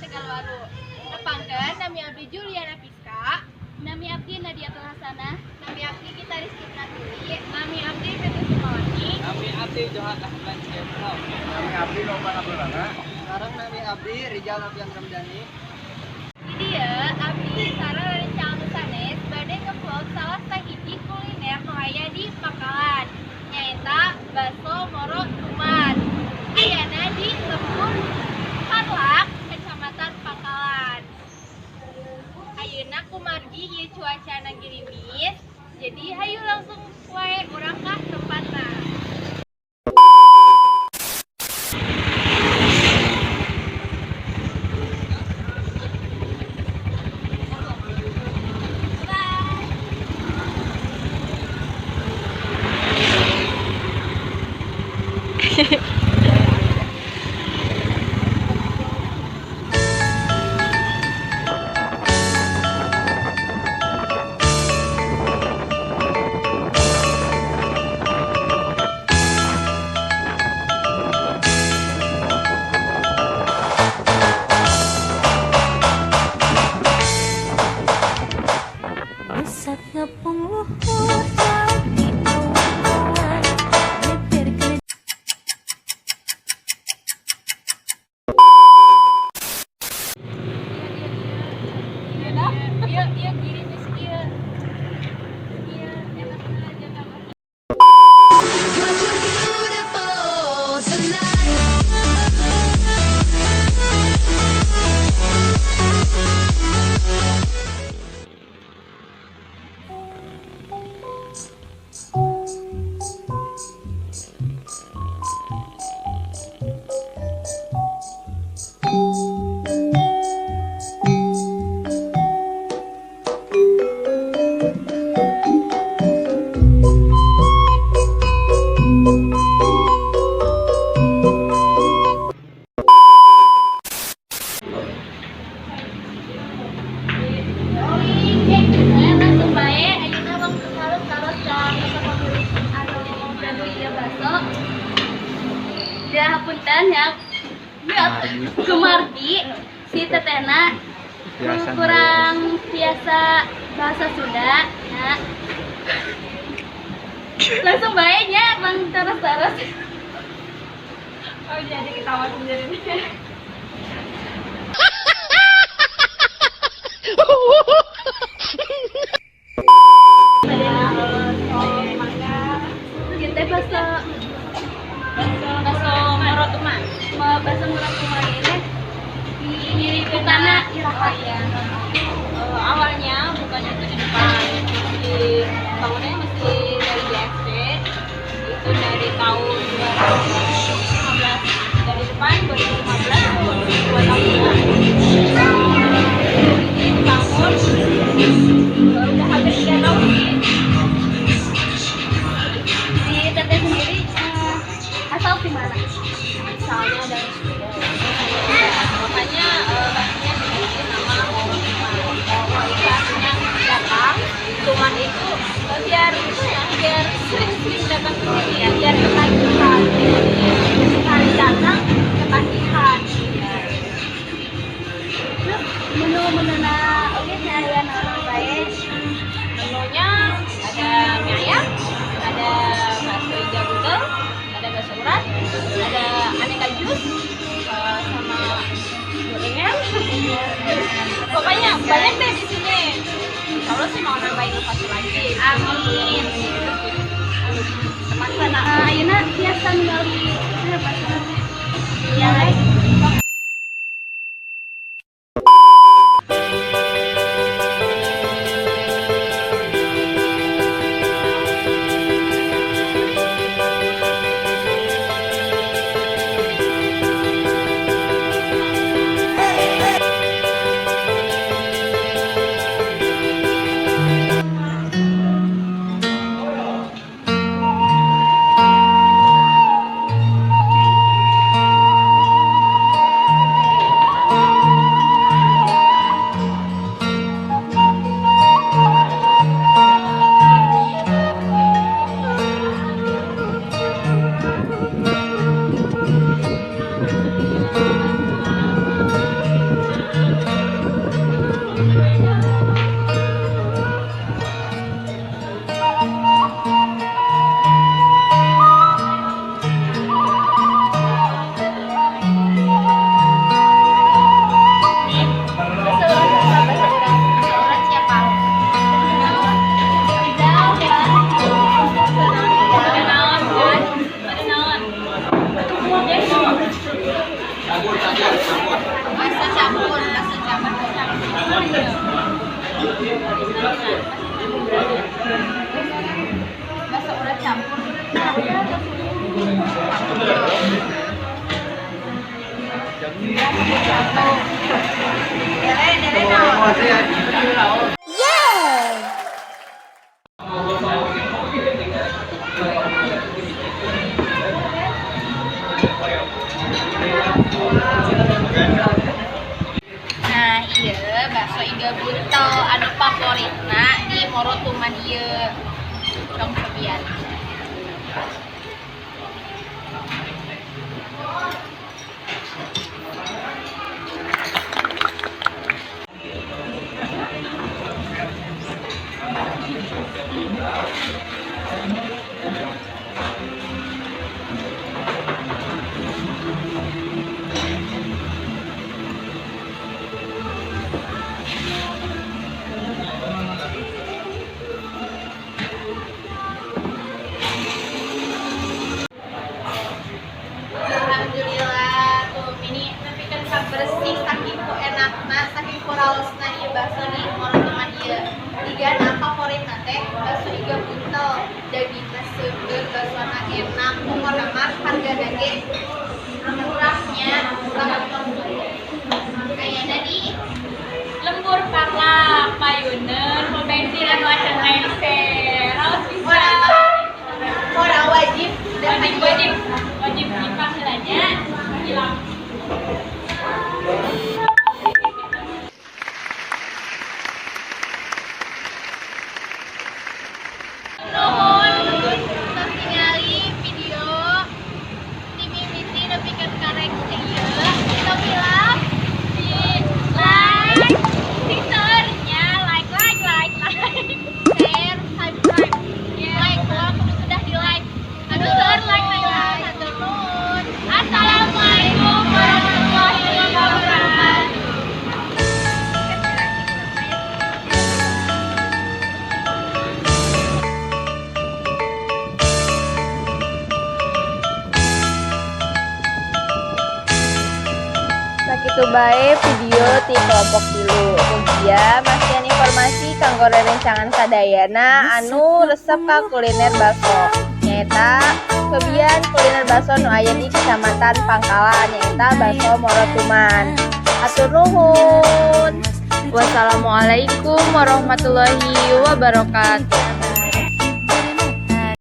Tegalwaru. Nepangkeun nami abdi Juliana Piska, Nami abdi Nadiatul Hasanah, nami abdi Gita Rizky Pratiwi, nami abdi Fitri Sukmawati, Nami abdi Johan Ahmad Jepro. Nami abdi Novan Abdulana. Sekarang nami abdi Rijal Novian Ramdhani. Di dieu abdi sareng rencang anu sanes bade ngevlog salah sahiji kuliner nu aya di Pangkalan, nyaeta Baso Moro Tuman. Ayana di Lembur Harlak, Kecamatan Pangkalan. Ayeuna kumargi ieu cuacana gerimis, jadi hayu langsung wae urang ka tempatna. Usap ngepung luhur jauh di awan-awan Nyetir ke Iya, iya gerimis ieu. Iya, enak aja kamu. Beautiful tonight. Oke, saya langsung bae ayeuna bang harus taros ka pemilik anu gaduh ieu baso. Ya hapunten ya. Ya, kumargi si tetehna kurang biasa bahasa Sunda ya. Langsung bae nya bang taros-taros. Oh, jadi ketawa sendiri nih. Kita bakso Bakso Moro Tuman. Mau bakso Moro Tuman ini di Bukana iraha? Oh iya. Awalnya bukannya itu di depan. Di bangunannya masih dari JFC. Itu dari tahun 2015. Dari depan 2015 tuh 2 tahunan. Ini dibangun udah hampir 3 tahun sih. Di teteh sendiri asal di mana? Asalnya dari Sunda. Makanya baksonya dikasih nama Moro Tuman. Moro itu artinya datang, Tuman itu biar itu ya, biar sering-sering datang ke sini ya, biar ketagihan. Jadi sekali datang ketagihan. Ya. Terus menu-menuna oke saya naon bae? Menunya ada mie ayam, ada bakso iga buntel, ada bakso urat, ada aneka jus, sama gorengan. Pokoknya banyak deh di sini. Insya Allah sih mau nambah inovasi lagi. Amin. Terlaksana. Ayeuna biasa ningali bakso teh. Ya, Campur, campur, campur. Bakso campur, bakso campur. Bakso urat campur. Satu. Dere, dere naon? Yeah! Nah, iya bakso iga buntel anu favoritna di Morotuman ieu. Tong cobian. Alhamdulillah tuh ini nepikeun ka bersih saking ku enakna, saking ku raosna ieu bakso di Morotuman ieu. Jigana favoritna teh bakso iga buntel, dagingna seger, baksona enak, pokona mah hargana ge murahnya, murah. Kayaknya di Lembur Parla payuneun pom bensin anu acan lengser. Raos pisan. Orang wajib dan Wajib, wajib, wajib dipanggilannya hilang. Nuhun tos ningali video ti mimiti nepikeun ka rengse ieu. Tong hilap Di like, fiturnya like, like, like, like. Share, subscribe, like, kalau kudu sudah di like. Aduh, seur like, like, like. Hatur nuhun. Assalamualaikum warahmatullahi wabarakatuh. Sakitu bae video ti kelompok 3. Mugia masihan informasi kanggo rerencangan sadayana anu resep ka kuliner bakso. Nyaeta cobian kuliner bakso nu aya di Kecamatan Pangkalan, nyaeta Bakso Morotuman. Hatur nuhun. Wassalamualaikum warahmatullahi wabarakatuh.